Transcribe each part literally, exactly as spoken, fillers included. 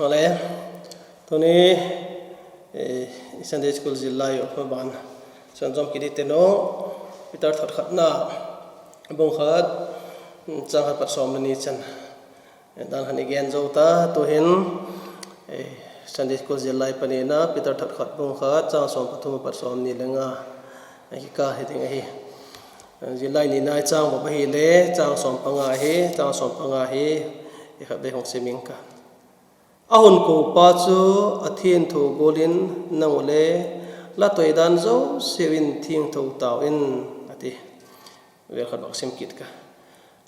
Awle, tuni Sunday school zillai uh maban sunzawm kit i tin u, Peter thot khatna, bung khat, châng khat pat sawm le ni chan dan khan i gen zo ta. Tu'hin Sunday school zillai panina, Peter thot khat bung khat châng sawm pathum pat sawmni le nga a kikâl hi ding ahi. Zillai nina i châng bep ahile châng sawm panga hi, châng sawm panga hi i khatvei hung sim ing ka. A hun kopa chu a thiangtho gual in nang u le la toi dan zosiau in thiangtho tau in, a ti. Vêl khat vak sim kit ka.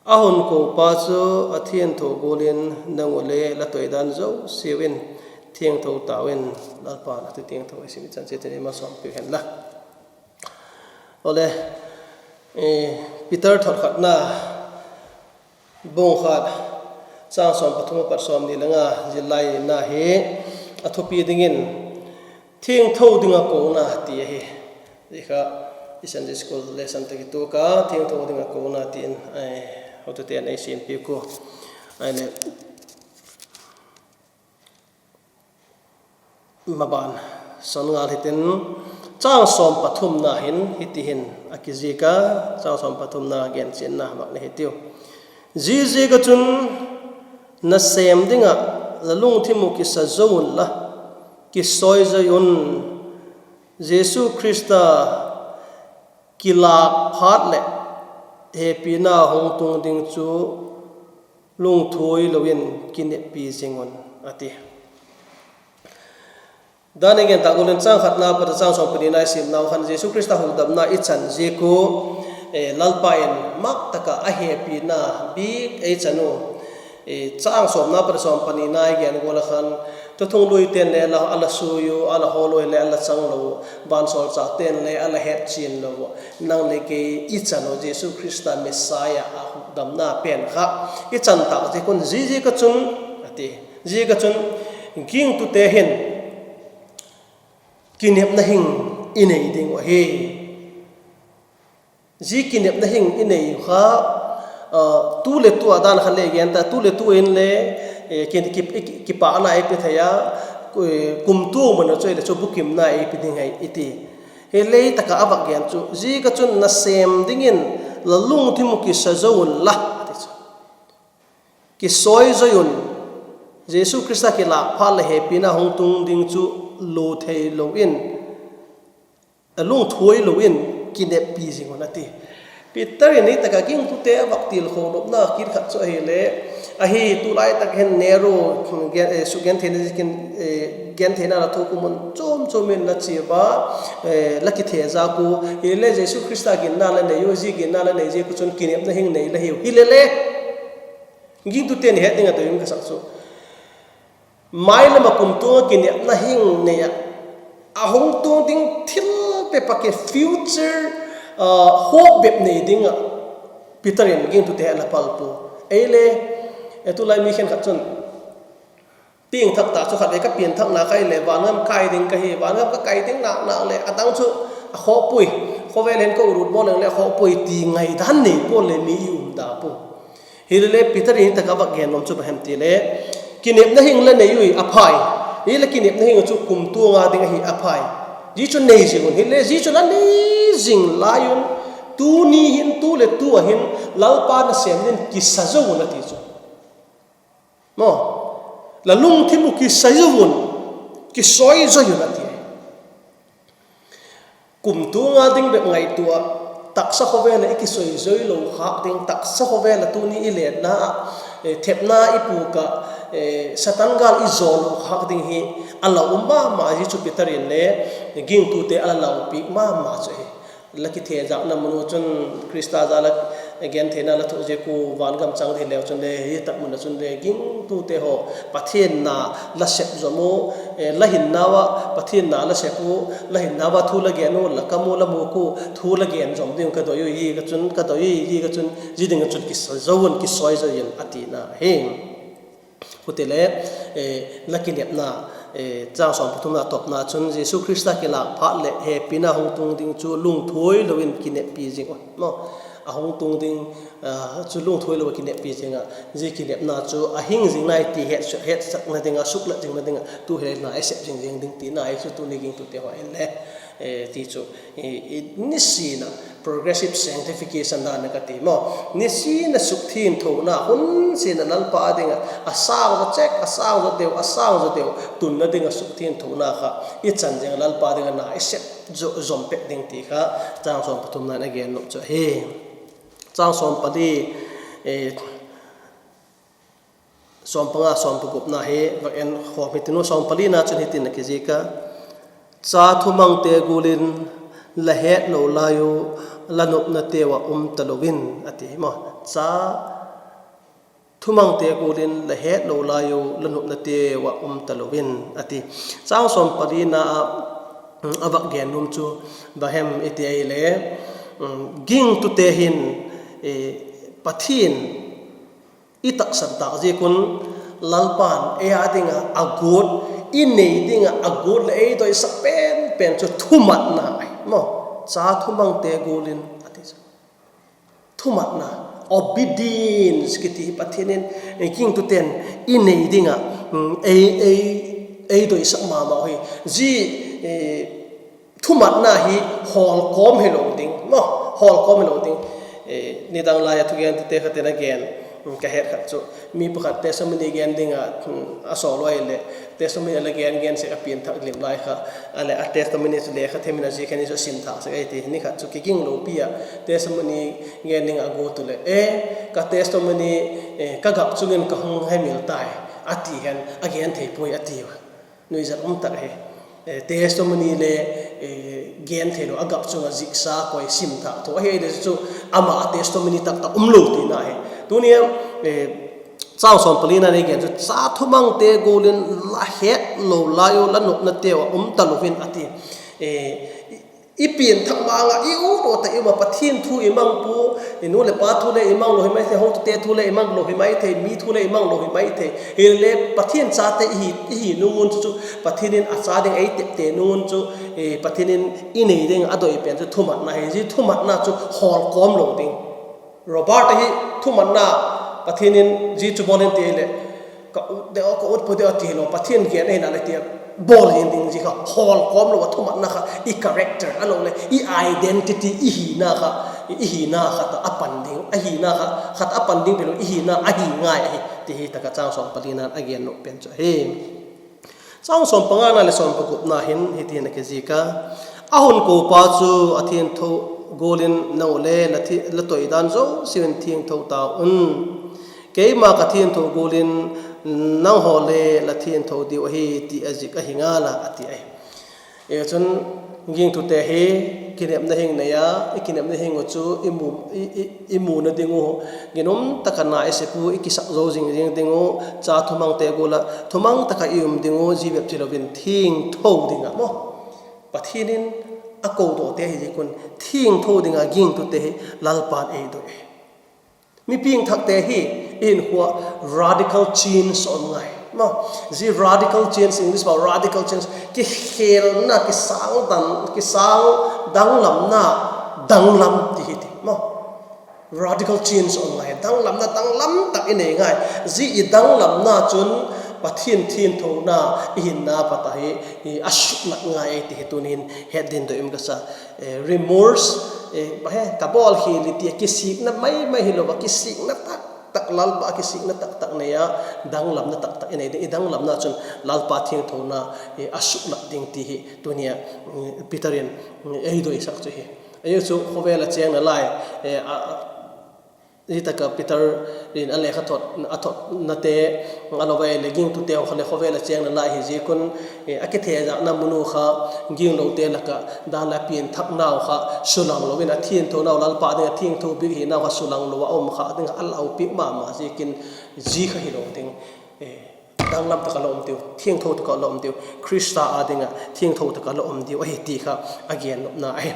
A hun kopa chu a thiangtho gual in nang u le la toi dan zosiau in thiangtho tau in, Lalpa'n a thu thiangtho i sim i chan chiat in ei malsawmpiak hen la. Awle, Peter thot khatna, bung khat, châng sawm pathum a pat sawmni le nga, zillaina hi a thupi dingin thiangtho ding ah kona ti ahi. Zia kha i Sunday school lesson tawh kituak a, thiangtho ding ah kona ti in hotute'n ei siampiak ua. Ahileh, maban son ngal hitin, châng sawm pathumna hin hiti hin a kizik a, châng sawm pathumna genchianna vak nei hitiu. Ziaziak ah chun nasêm ding ah la lungthim uh kisa zo unla, kisawizoi un. Jesu Khrista kilâk phat leh hepina hung tung ding chu lungthuai lo in kineppi zing un, a ti. Dan i gen tak gual in châng khatna pat a châng sawm panina i simnau khan Jesu Khrista hukdamna i chan ziak ua, Lalpa in mak tak ah a hepina bik ei chan u. Châng sawmna pat a sawm panina i gen gual ah khan, thuthung luite'n le a la sui u, a la hawl u, hileh a la chang lo u, vansawlchâkte'n le a la hetchian lo u, nang le kei i chan u Jesu Khrista Messiah a hukdamna pen kha i chan tâk ziak un, ziaziak ah chun, a ti, ziaziak ah chun gingtute hin kinepna hing i nei ding uh ahi. Zia kinepna hing i nei uh kha, tu leh tu a dan kha le gen ta, tu leh tu inle kipâkna ei pe thei a, kumtuang mun a chu ei le chu bukimna ei pe ding ahi i ti. Hile tak ah a vak gen chu, ziaziak ah chun nasêm dingin la lungthim uh kisa zo unla, a ti chu. Kisawizoi un, Jesu Khrista kilâk phat leh hepina hung tung ding chu lungthuai lo in, lungthuai lo in kineppi zing un, a ti. Peter in hi tak ah gingtute a vak tilkho nopna kit khat chu ahile, ahi tulai tak hin Nero, sukgentheina ziakin, gentheina la thuak u mun chuam chuam in la chia ua, la kithezak u, hile Jesu Khrista ginna la nei u, zia ginna la nei ziak uh chun kinepna hing nei la hiu. Hilele, gingtute ni het ding a doi um ka sak chu, mailam ah kumtuang ah kinepna hing nei ah, a hung tung ding thil bep ah ki future hope bep nei ding ah Peter in gingtute a la pal pua. Eile, tulai mi khenkhat chun piangthak ta chu khatvei ka piangthakna kha ahile vangam kai ding ka hi, vangam ka kai ding nak nak leh a dang chu a khawk puai, khawvel hin ka urut bawl leng leh a khawk puai ti ngaidan nei pua le mi i um da pua. Hilele Peter in tak ah vak gen nuam chu bang hem ti le, kinepna hing la nei ui a phai. Hile kinepna hing chu kumtuang a ding ahi a phai. Zia chu nei zing un, hile zia chu la nei zing lai un, tuni hin tu leh tu a hin Lalpa nasêm dingin kisa zo un a ti chu. La lungthim uh kisa zo un, kisawizoi un a ti. Kumtuang a ding bep ngaitua ah, taksa khawvel ah i kisawizoi lo khâk ding, taksa khawvel ah tuni i lenna ah, thepna i pûk ah, Satan gâl i zaw lo khâk ding hi a lau um ma ma, zia chu Peter inle gingtute a la laupiak ma ma chu ahi. La kithezakna mun u chun Khrista jal a gentheina la thuak ziak ua vangam chang thei leu chunle, hi tak mun ah chunle gingtute haw Pathian na la sep zom u, la hinnau ah Pathian na la sep u, la hinnau ah thu la gen u, la kam u, la mûk u, thu la gen zom ding ka doi ui, zia ka chun ka doi ui, zia ka chun zia ding ah chun kisa zo un, kisawizoi un a tina hi. Khutile, la kinepna, chang sawm pathumna tawpna chun Jesu Khrista kilâk phat leh hepina hung tung ding chu lungthuai lo in kineppi zing un, maw. a hung tung ding chu lungthuai lo a kineppi zing ah, zia kinepna chu a hing zing nai ti hetsakna ding ah, suklat zingna ding ah tu hile na i sep zing zing ding tina hi chu tuni gingtute haw inle ti chu nisin a progressive sanctification dan a ka ti maw, nisin a sukthiangthona hun sin a Lalpa ding ah a sâng zaw chek, a sâng zaw deu, a sâng zaw deu tunna ding ah sukthiangthona kha i chan zing a Lalpa ding ah na i sep zom pek ding ti kha châng sawm pathumna in a gen nuam chu ahi. Châng sawm pali, sawm panga, sawm pagupna hi vak en khawm hitiu. Sawm palina chun hitin a kizik a: Cha thumangte gual in la hetlo lai u la nopnateu ah um talo in, a ti maw. Cha thumangte gual in la hetlo lai u la nopnateu ah um talo in, a ti. Châng sawm palina ah a vak gen nuam chu bang hem i ti ahile, gingtute hin Pathian i taksan tâk ziak un Lalpa'n ei â ding ah a guat, i nei ding ah a guat leh ei doisak pen pen chu thumatna ahi maw. Cha thumangte gual in a ti chu thumatna, obedience kiti hi Pathian in gingtute'n i nei ding ah ei doisak ma mau hi. Zia thumatna hi hawlkawm hilo ding maw, hawlkawm hilo ding. Nidang lai a thugentute khat in a gen ka het khat chu, mi pakhat testimony gen ding ah a sawl ua hileh testimony a la gen gen sek a pianthak lim lai kha, a leh a testimony chu lekha them in a zia khan i chu a sim thâk sek ahi ti. Ni khat chu kiging lopi ah testimony gen ding ah a guat u leh, e, ka testimony ka gap chung in ka hung hemil tai, a ti hen, a gen thei puai a ti a. Nuizat um tak hi. Testimony le gen theilo, a gap chung ah ziksa koi sim thâk tho ahi le chu ama testimony taktak um lo tina hi. Tuni a châng sawm palina nei gen chu cha thumangte gual in la hetlo lai u la nopnateu ah um talo in, a ti. I pianthak bang ah i ut ut a i um a, Pathian thu i mang pua, i nu leh pa thu le i mang lo hi mai thei, hotute thu le i mang lo hi mai thei, mi thu le i mang lo hi mai thei. Hile Pathian chate i hi nung un chu, Pathian in a cha ding ei tepte nung un chu, Pathian in i nei ding a doi pen chu thumatna hi. Zia thumatna chu hawlkawm lo ding. Robert ahi thumatna, Pathian in zia chu bawl in ti leh ka ut deu, ka ut pua deu a ti lo, Pathian gen ahina le ti a bawl zing ding, zia kha hawlkawm lo a thumatna kha i character a lo leh i identity, i hina kha, i hina khat a pan ding, a hina kha, khat a pan ding pelo, i hina ahi ngai ahi ti hi tak ah châng sawm palina a gen nuam pen chu ahi. Châng sawm pangana leh sawm pagupna hin hitin a kizik a: A hun kopa chu a thiangtho gual in nang u le la toi dan zosiau in thiangtho tau in; keima ka thiangtho gual in nanghaw le la thiangtho diu ahi, ti a zik ahi ngal a, a ti ahi. Chun, gingtute hi kinepna hing nei a, i kinepna hing uh chu i muna ding uh, ginum tak a na i sep u i kisak zo zing zing ding uh, cha thumangte gual ah thumang tak a i um ding uh, zia bep hilo in thiangtho ding a maw, Pathian in a kodawte hi ziak un thiangtho ding a gingtute hi Lalpa'n ei doi. Mi piangthakte hi i hinkhua radical change a um ngai. Zia radical change, English pau radical change, kikhelna, kisâng dang, kisâng danglamna, danglam ti hi ti maw. Radical change a um ngai, danglamna danglam tak i nei ngai. Zia i danglamna chun Pathian thiangthona i hinna pat a hi a suklat ngai ei ti hi tuni'n het ding doi um ka sa. Remorse, ka bawl hi li ti a kisikna mai mai hilo a, kisikna taktak, Lalpa a kisikna taktak nei a, danglamna taktak i nei ding. I danglamna chun Lalpa thiangthona a suklat ding ti hi tuni a Peter in ei doisak chu hi. Ei chu khawvel a chêng nalai, zia tak a Peter in a lekha thot, a thotnate a lo vai leh gingtute haw kha leh khawvel a chêng nalai hi ziak un, a kithezakna mun u kha ginglote lak ah dan la pianthaknau kha sulang lo in, a thiangthonau, Lalpa ding a thiangtho bik hinau kha sulang lo a um kha ding a laupi ma ma ziakin, zia kha hilo ding, danglam tak a la um diu, thiangtho tak a la um diu, Khrista â ding ah thiangtho tak a la um diu ahi ti kha a gen nopna ahi.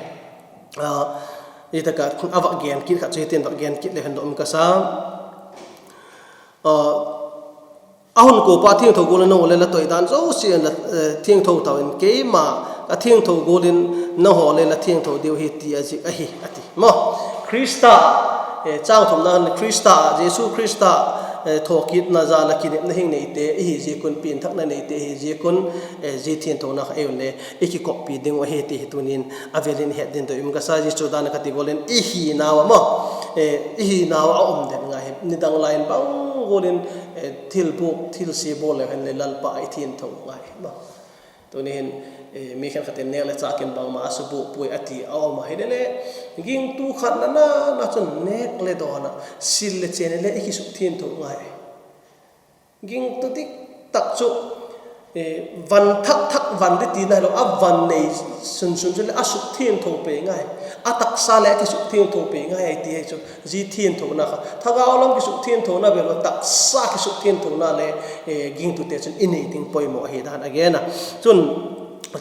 Zia tak a a vak gen kit khat chu hitin vak gen kit le hen doi um ka sa. A hun kopa thiangtho gual in nang u le la toi dan zosia in thiangtho tau in, keima ka thiangtho gual in nanghaw le la thiangtho diu hi ti a zik ahi, a ti maw. Khrista, châng thumna, Khrista, Jesu Khrista thokitna jal ah kinepna hing neite i hi ziak un, pianthakna neite i hi ziak un, zia thiangthona kha ei un le i kikoppi ding uh ahi ti hi tuni'n a vêl in het ding doi um ka sa. Zia chu dan ah ka ti gual in i hinau a maw, i hinau a um den ngai hi, nidang lai in bang gual in thilbûk thilsia bawl leu hen le Lalpa i thiangtho ngai hi maw. Tuni hin mi khenkhat in nêk leh châk in bangma a subûk puai a ti a um a, hile le gingtu khat na na na chun nêk le dawn ah, sil le chen le i kisukthiangtho ngai. Gingtu dik tak chu van thak thak van di tina hilo, a van nei sun sun chu leh a sukthiangtho pei ngai, a taksa leh a kisukthiangtho pei ngai ai ti hi chu. Zia thiangthona kha thagau lam kisukthiangthona vêl a, taksa kisukthiangthona le gingtute chun i nei ding poimaw ahi dan a gen a. Chun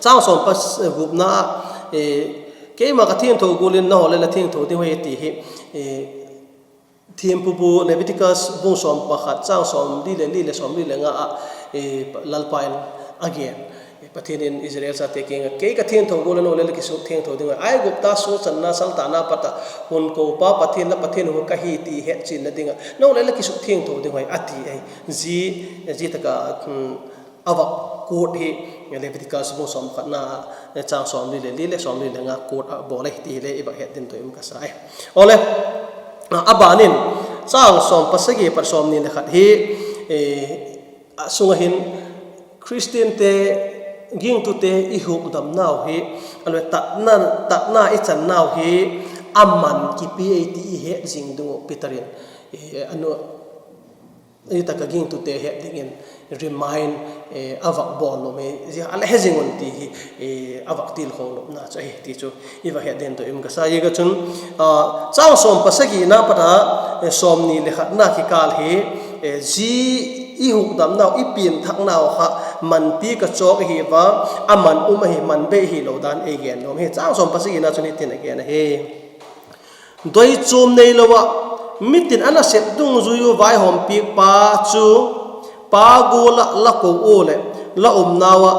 châng sawm pa gupna ah, keima ka thiangtho gual in nanghaw le la thiangtho ding uh ahi ti hi thiampu bu Leviticus bung sawm pakhat châng sawmli leh li leh sawmli leh nga ah Lalpa in a gen. Pathian in Israel chate kiang ah, kei ka thiangtho gual a nanghaw le la kisukthiangtho ding uh ahi, Aigupta suakchanna saltanna pat ah hun kopa Pathian, la Pathian uh ka hi ti hetchianna ding ah nanghaw le la kisukthiangtho ding uh ahi, a ti ahi. Zia, zia tak ah a vak quote hi Leviticus bung sawm pakhatna châng sawmli leh li leh sawmli leh nga quote a bawl ahi ti hi le i vak het ding doi um ka sa e. Awle, a ban in châng sawm pasagi pat sawmni leh khat hi a sung ah hin Khristiante, gingtute i hukdamnau hi, a le tatna, tatna i channau hi a man kipia ei ti i het zing ding uh Peter in a nu, zia tak ah gingtute het dingin remind a vak bawl nuam hi, zia a le he zing un ti hi a vak tilkhaw nopna chu ahi ti chu i va het ding doi um ka sa. Ziak a chun châng sawm pasagina pat a sawmni leh khatna kikâl hi, zia i hukdamnau, i pianthaknau kha manpi ka chawk ahi va, a man um ahi, man bei hilo dan ei gen nuam hi. Châng sawm pasagina chun hitin a gen ahi: Doichuam neilo ah mitin a nasep dungzui uh vaihawmpiakpa chu pa gual ah la ko ua leh la umnau ah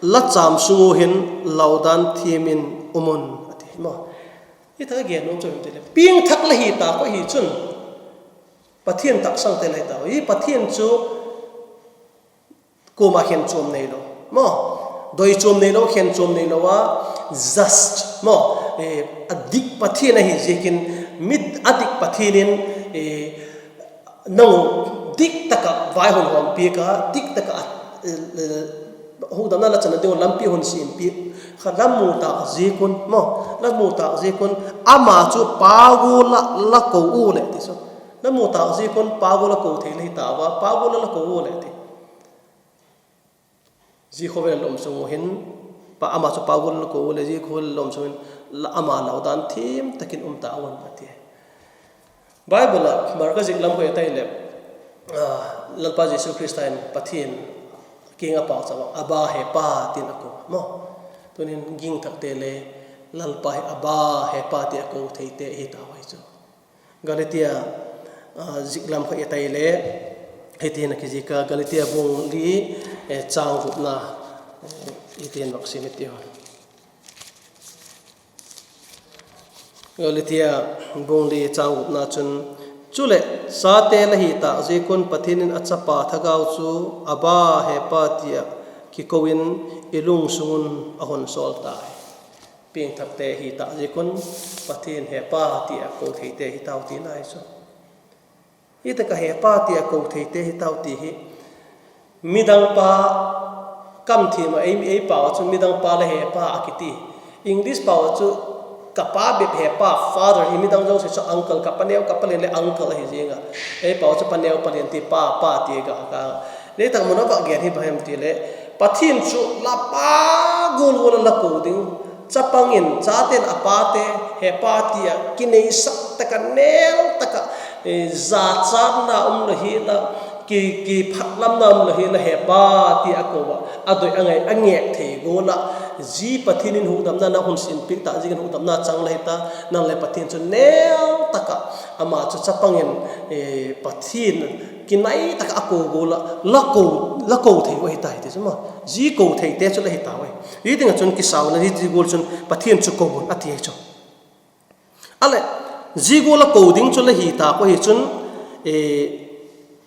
la châm sung ua hin lau dan thiam in um un, a ti maw. Hi tak a gen nuam chu him ti leh, piangthak la hi ta kha hi chun Pathian taksangte la hi ta hi. Pathian chu kuama khenchuam neilo maw, doichuam neilo, khenchuam neilo a, just maw, a dik Pathian ahi ziakin, mi a dik Pathian in nang dik tak ah vaihawm hawmpiak a, dik tak ah hukdamna la channa ding uh lampi hun siampiak kha la mu tâk ziak un maw, la mu tâk ziak un, ama chu pa gual ah la ko ua leh ti chu, la mu tâk ziak un pa gual ah ko thei la hi ta ua, pa gual ah la ko ua leh ti. Zia khawvel a la um sung uh hin, ama chu pa gual ah la ko ua leh zia khawvel a la um sung in ama lau dan thiam tak in um ta un, a ti. Bible ah Marka zik lam kha i et leh, Lalpa Jesu Khrista in Pathian kiang a pauchap a, Abba, Hepa, ti'n a ko maw. Tunin gingthakte le Lalpa hi Abba, Hepa ti a ko theite hi tau ahi chu. Galatia zik lam kha i et leh, hiti'n a kizik a, Galatia bung li, châng gupna, hiti'n vak sim i tiu. Galatia bung li châng gupna chun, chuleh chate la hi tâk ziak un Pathian in a chapa thagau chu Abba, Hepa ti ah kiko in i lungsung un a hun sawl ta hi. Piangthakte hi tâk ziak un Pathian Hepa ti a ko theite hi tau tina hi chu. Hi tak ah Hepa ti a ko theite hi tau ti hi, midang pa kam thiam ah ei, ei pau ah chu midang pa le hepa a kiti. English pau ah chu ka pa bep hepa, father hi, midang zosia chu uncle, ka paneu ka palian le uncle ahi ziang a, ei pau chu paneu palian ti pa, pa ti ga ka. Zia tak mun a vak gen hi bang hem ti leh, Pathian chu la pa gual gual ah la ko ding, chapang in, chate'n a pate hepa ti ah kineisak tak ah, nêl tak ah, jachatna um lo hial a, ki, kiphatlamna um lo hial a, hepa ti a ko ah, a doi a ngai a ngêk thei gual ah, zia Pathian in hukdamna na hun siampiak tâk ziakin hukdamna chang la hi ta, nang leh Pathian chu nêl tak ah, ama chu chapang in, Pathian kinai tak ah a ko gual ah la ko, la ko thei u ahi ta hi ti chu maw. Zia ko theite chu la hi tau ahi. Hi ding ah chun kisauna hi ti gual chun Pathian chu ko un a ti ahi chu. A leh, zia gual a ko ding chu la hi ta kha hi chun,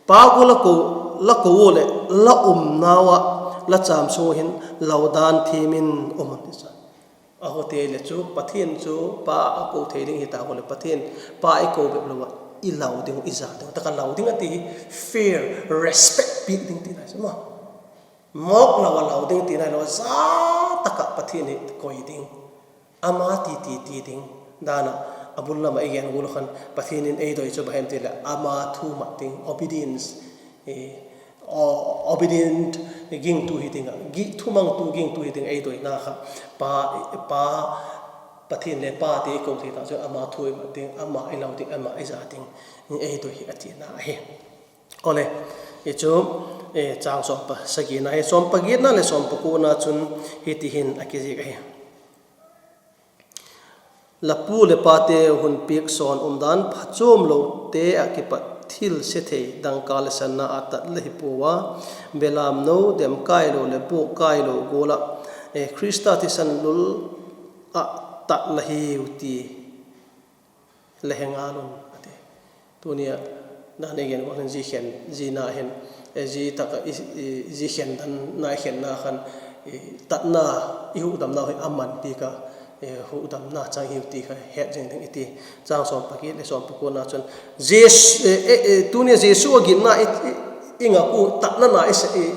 pa gual a ko, la ko ua leh la umnau ah, la châm sung hin lau dan thiam in um un ti chu. A hute le chu Pathian chu pa a ko thei ding hi ta kha leh Pathian, pa i ko bep lo ah, i lau ding uh, i za ding uh, tak a lau ding a ti hi fair, respect piak ding tina chu ma. Mawk lo a lau ding tina lo, za tak ah Pathian hi koi ding, ama ti ti ti ding dan ah, a bul lam ah i gen gual khan Pathian in ei doi chu bang hem ti leh ama thu mat ding, obedience, obedient gingtu hi ding ah, thumangtu gingtu hi ding ei doina kha, pa, pa, Pathian le pa ti i ko thei ta chu ama thu i mat ding, ama i lau ding, ama i za ding ei doi hi a tina ahi. Awle, i chu, châng sawm pasagina hi, sawm pagiatna leh sawm pakuana chun hiti hin a kizik ahi. La pu leh pate hun piak sawn umdan phachuamlote ah kipat thil se thei dangka leh sanna ah tat la hi puau a, belamno dem kai lo leh buak kai lo gual ah Khrista thisan lul ah tat la hiu ti la he ngal un a ti. Tuni a dan i gen gual hin zi khen, zia na hin, zi tak ah, zi khen dan na, i khenna khan, tatna, i hukdamnau hi a man piak a, hukdamna chang hiu ti kha het zing ding i ti. Châng sawm pagiat leh sawm pakuana chun, tuni a Jesu a ginna i ngak u, tatna na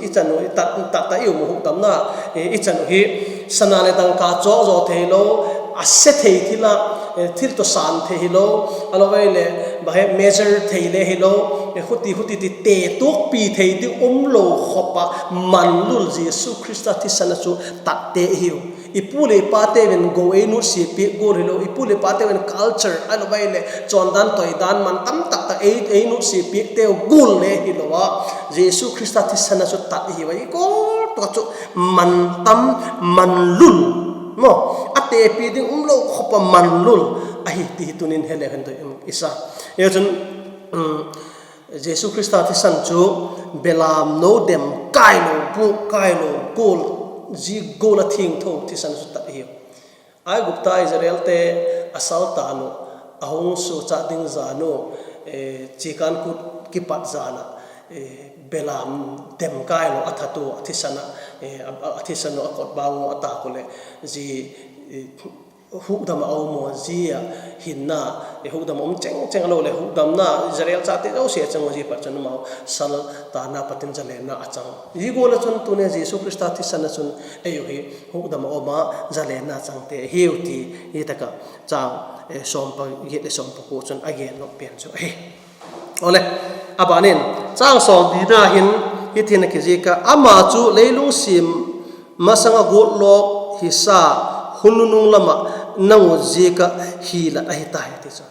i chan u, tat ta i um u, hukdamna i chan u hi, sana leh dangka chawk zaw thei hilo, a se thei thil ah, thil tawh sân thei hilo, a lo vai leh, bang hem, measure thei le hilo, huti huti ti te tuakpi thei ding um lo khop ah, manlul Jesu Khrista thisan ah chu tatte i hiu. I pu leh i pate vin go ei nutsia piak gual hilo, i pu leh i pate vin culture a lo vai leh chawndan toidan man tam tak tak ei, ei nutsia piakteu gual le hilo a, Jesu Khrista thisan ah chu tat i hiu a, i gual tak chu man tam, manlul, maw, a tepi ding um lo khop ah manlul ahi ti hi tunin he le hen doi i sa. Hichun, Jesu Khrista thisan chu belamno dem kai lo, buak kai lo, gual, zia gual a thiangtho thisan chu tat i hiu. Aigupta Israelte a sal tan u, a hung suakcha ding jan u, chiakân kut kipat jan ah, belam dem kai lo a that u, a thisan u a kotbâng u a tâk u leh, zia hukdam a um u, zia hinna, hukdam a um cheng cheng a lo leh hukdamna Israel chate zosia chang u, zia pat chun amau sal tana pat in zalenna a chang. Zia gual ah chun tuni a Jesu Khrista thisan ah chun eiu hi hukdam a um a, zalenna changte hiu ti, hi tak ah châng sawm pagiat leh sawm pakua chun a gen nop pen chu ahi. Awle, a ban in, châng sawm lina hin, hiti'n a kizik a, ama chu leilung siam masang a guatlawk hisa, hun nunung lam ah nang u ziak ah hilat ahi tai ti chu.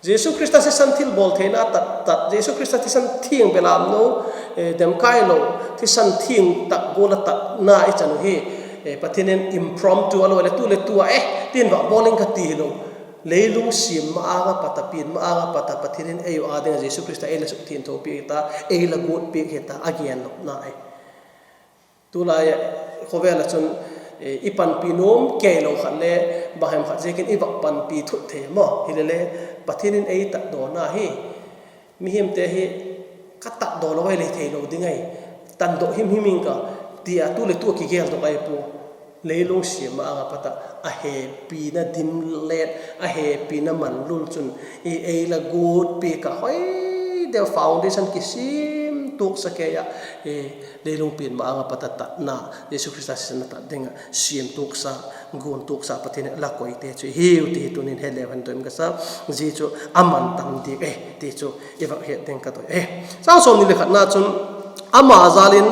Jesu Khrista thisan thilbawl theina tat, tat, Jesu Khrista thisan thiang belamno, demkailo, thisan thiang tak gual a tatna i chan u hi, Pathian in impromptu a lo leh tu leh tu a, e, tin va bawl ing ka ti hilo. Leilung siam ma-âng ah pat a, pian ma-âng ah pat a Pathian in eiu â ding ah Jesu Khrista ei la sukthiangthopiak hita, ei la guatpiak hita a gen nopna ahi. Tulai khawvel ah chun i panpi nuam keilo khat le bang hem khat ziakin i va panpi thut thei maw, hilele Pathian in ei tatdawna hi, mihingte hi ka tatdaw lo ai le theilo ding ahi, tandok himhim ing ka, ti a tu leh tu a kigeldok ahi pua. Leilung siam ma-âng ah pat a, a hepina dimlet, a hepina manlul chun ei la guatpiak a, hoi deu foundation kisiam tuaksa kei ah, leilung pian ma-âng ah pat a tatna, Jesu Khrista thisan a tat ding ah siam tuaksa, guan tuaksa Pathian in a la koite chu hiu ti hi tunin he leu hen doi ka sa. Zia chu a man tam diak e ti chu i va het ding ka doi e. Châng sawmni leh khatna chun, ama jâl in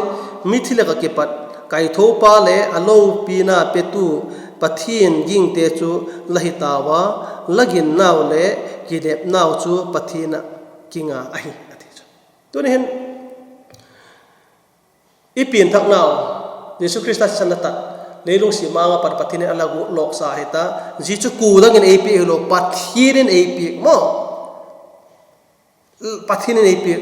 mithi lak ah kipat kaithopa leh a lopina petu Pathian gingte chu la hi tau a, la ginnau leh kinepnau chu Pathian ah kinga ahi, a ti chu. Tuni hin i pianthaknau, Jesu Khrista thisan a tat, leilung siam ma-âng ah pat Pathian in a la guatlawksa hita, zia chu kua dang in ei piak hilo, Pathian in ei piak maw. Pathian in ei piak.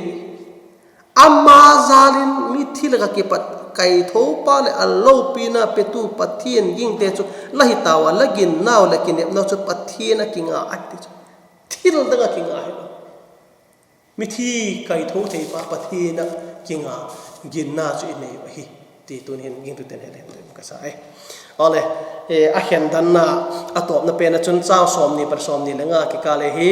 Ama jâl in mithi lak ah kipat kaithopa leh a lopina petu Pathian gingte chu la hi tau a, la ginnau leh kinepnau chu Pathian ah kinga a ti chu. Thil dang ah kinga hilo, mithi kaitho theipa Pathian ah kinga, ginna chu i nei uh ahi ti tuni'n gingtute'n he le ka sa e. Awle, a khendanna, a tawpna pen ah chun châng sawmni pat sawmni le nga kikâl ahi,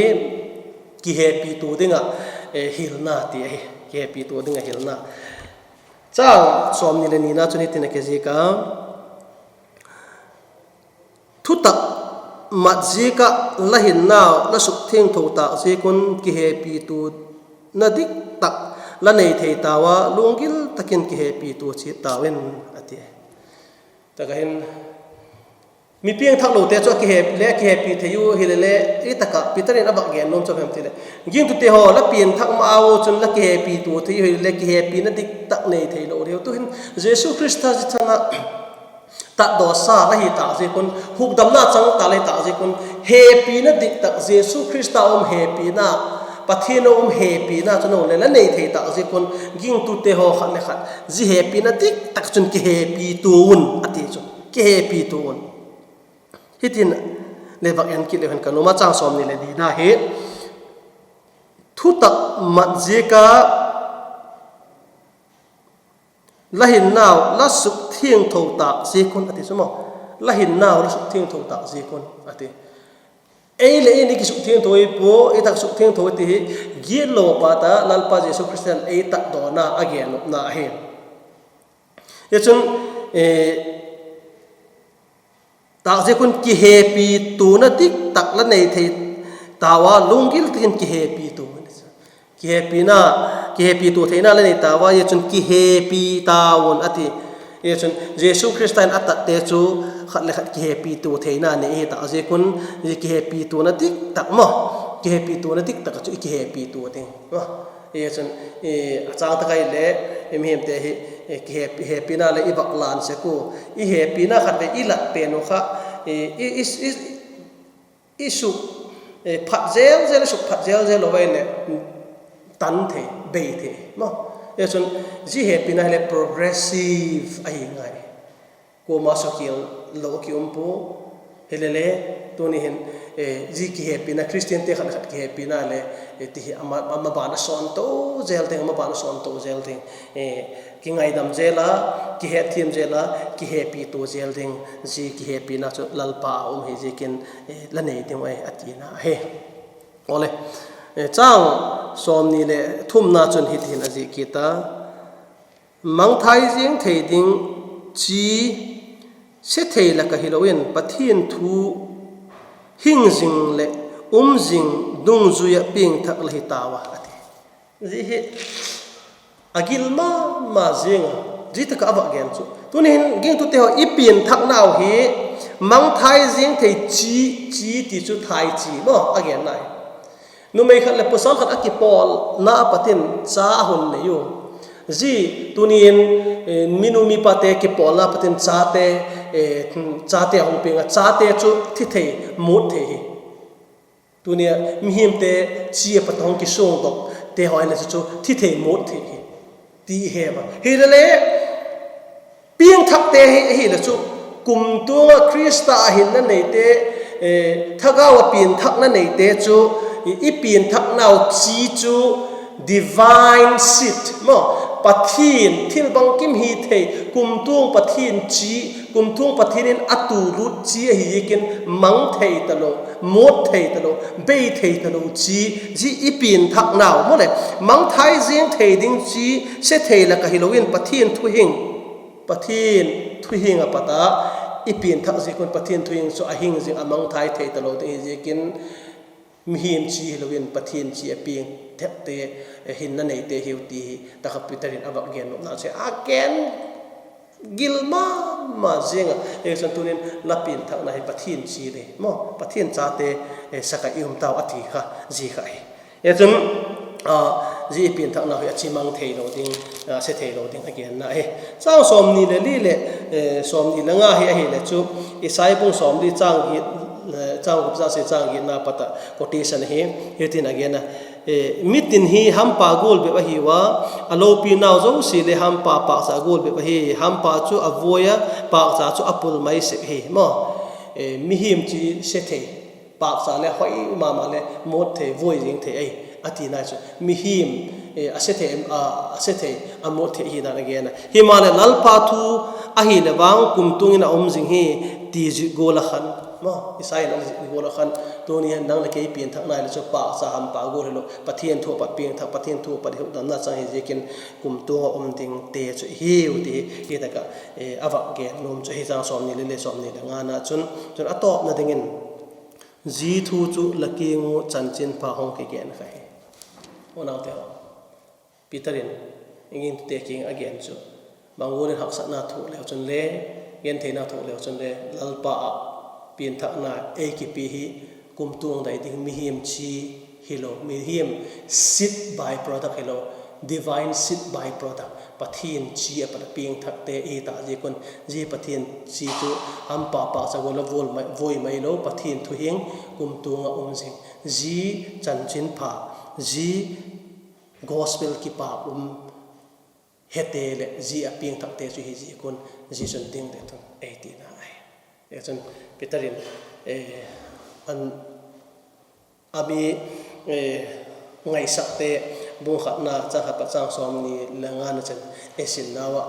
kihepitua ding ah hilna ti ahi. Kihepitua ding ah hilna. Châng sawmni le nina chun hitin a kizik a: Thutak mat ziak ah la hinnau la sukthiangtho tâk ziak un kihepituana diktak la nei thei tau a, lunggil tak in kihepitua chiat tau in, a ti. Tak ah hin, mi piangthaklote chu a kihe le a kihepi thei u hile le, i tak ah Peter in a vak gen nuam chu hem ti leh, gingtute haw, la pianthak ma u chun la kihepitua thei u hile le kihepina diktak nei theilo diu. Tu'hin Jesu Khrista zia chan ah tatdawsa la hi tâk ziak un, hukdamna chang tâk la hi tâk ziak un, hepina diktak, Jesu Khrista um hepina, Pathian a um hepina chu nang le la nei thei tâk ziak un, gingtute haw, khat le khat zia hepina diktak chun kihepitua un, a ti chu. Kihepitua un. Hitin le vak en kit leu hen ka nuam a, châng sawmni le nina hi, thutak mat ziak a la hinnau la sukthiangtho tâk ziak un, a ti chu maw. La hinnau la sukthiangtho tâk ziak un, a ti. Ei leh ei i kisukthiangtho i pua, i tak sukthiangtho i ti hi, giatlo pa ta Lalpa Jesu Khrista'n ei tatdawna a gen nopna ahi. Zia chun, tâk ziak un kihepituana diktak la nei thei tau a, lunggil tak in kihepitua, kihepina, kihepitua theina la nei tau a, zia chun kihepi tau un, a ti. Zia chun Jesu Khrista in a tatte chu khat le khat kihepitua theina nei hi tâk ziak un, zia kihepituana diktak maw, kihepituana diktak ah chu i kihepitua ding. Zia chun, a châng tak ah hile, i mihingte hi, kihe, hepina leh i vak lan sek u, i hepina khatvei i lat pen u kha, i, i, i, i suk, phat zel zel, i suk phat zel zel lo vai leh, tan thei, bei thei maw. Zia chun, zia hepina hile progressive ahi ngai. Kuama sukhial lo ki um pua. Hile le, tuni hin, zia kihepina, Khristiante khat le khat kihepina le, ti hi ama, ama ban a sawn to zel ding, ama ban a sawn to zel ding. Kingaidam zel a, kihetthiam zel a, kihepitua zel ding, zia kihepina chu Lalpa a um hi ziakin, la nei ding uh ahi, a tina ahi. Awle, châng sawmni leh thumna chun hitihin a zik kit a: Mangthai ziang thei ding chi se thei lak ah hilo in Pathian thu hing zing leh um zing dungzui ah piangthak la hi tau a, a ti. Zia hi a gil ma ma ziang a, zia tak ah a vak gen chu. Tuni hin gingtute haw, i pianthaknau hi mangthai ziang thei chi, chi ti chu thai chi maw a genna hi. Numei khat leh pasal khat a kipawlna a pat in cha a hun nei u. Zia tuni'n, minu mipate kipawlna a pat in chate, chate a hung piang a, chate chu thi thei, mut thei hi. Tuni a mihingte chi a pat hung kisuangdokte haw le chu, chu thi thei, mut thei hi, ti he a. Hile le, piangthakte hi, hile chu, kumtuang ah Khrista ah hinna neite, thagau ah pianthakna neite chu, i pianthaknau chi chu divine seed maw, Pathian thil bangkim hi thei, kumtuang Pathian chi, kumtuang Pathian in a tu lut chi ahi ziakin mang thei talo, mut thei talo, bei thei talo chi, zia i pianthaknau maw le, mangthai ziang thei ding chi se thei lak ah hilo in Pathian thuhing, Pathian thuhing a pat a i pianthak ziak un Pathian thuhing chu a hing zing a, mangthai thei talo ding hi ziakin mihing chi hilo in Pathian chi a piangthakte, hinna neite hiu ti hi tak ah Peter in a vak gen nopna chu a gen gil ma ma ziang a. Ei chun tuni'n la pianthakna hi Pathian chi le maw, Pathian chate sak ah i um tau a ti kha, zia kha hi. Ei chun, zia i pianthaknau hi a chi mang theilo ding, se theilo ding a genna hi. Châng sawmni leh li leh, sawmni le nga hi ahile chu, Isai bung sawmli châng giat, châng gup, châng sagi, châng giatna pat ah quotation ahi, hitin a gen a: Mitin hi hampa gual bep ahiu a, a lopinau zosia le hampa pâkcha gual bep ahi; hampa chu a vuai a, pâkcha chu a pul mai sek hi maw. Mihing chi se thei, pâkcha le hoi ma ma le muat thei, vuai zing thei ahi, a tina chu mihing, a se thei, a se thei, a muat thei hi dan a gen a. Himaleh Lalpa thu ahileh vang kumtuang in a um zing hi, ti zik gual a khan, Isai in a zik gual a khan, tuni hin nang leh kei pianthakna le chu pâkcha hampa gual hilo, Pathian thu a pat piangthak, Pathian thu a pat hukdamna chang hi ziakin kumtuang a um dingte chu i hiu ti hi tak ah a vak gen nuam chu ahi. Chang sawmni le li, sawmni le ngana chun, chun a tawpna dingin zia thu chu la kiang ua chanchinpha hung kigen kha hi. Unaute haw, Peter in i gingtute kiang a gen chu, bang gual in haksatna thuak leu chun le, gentheina thuak leu chun le, Lalpa ah pianthakna ei kipi hi, kumtuang dai ding mihing chi hilo, mihing seed by product hilo, divine seed by product, Pathian chi a pat a piangthakte i hi ta ziak un, zia Pathian chi chu hampa pâkcha gual a vuai mai lo, Pathian thuhing kumtuang ah um zing, zia chanchinpha, zia gospel kipâk um hete leh zia a piangthakte chu hi ziak un, zia chun ding le tun ei tina ahi. Tichun Peter in, a mi ngaisakte bung khatna chang khat pat chang sawmni le ngana chun ei sinnau ah,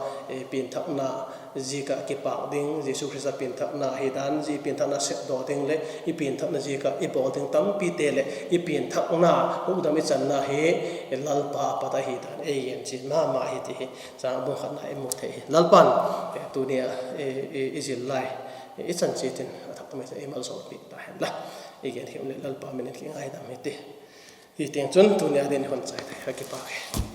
pianthakna ziak ah kipâk ding, Jesu Khrista pianthakna hi dan, zia pianthakna sepdaw ding leh i pianthakna ziak ah i bawl ding tampite leh i pianthakna hukdam i channa hi Lalpa a pat ahi dan ei gen chian ma ma hi ti hi chang bung khatna i mu thei hi. Lalpa'n tuni a i zil lai i chan chiat in a thak mai ei malsawmpiak ta hen la, i gen hi um leh Lalpa min in kingaidam hi ti. Hi tiang chun tuni a ding hun chai thei a, kipâk hi.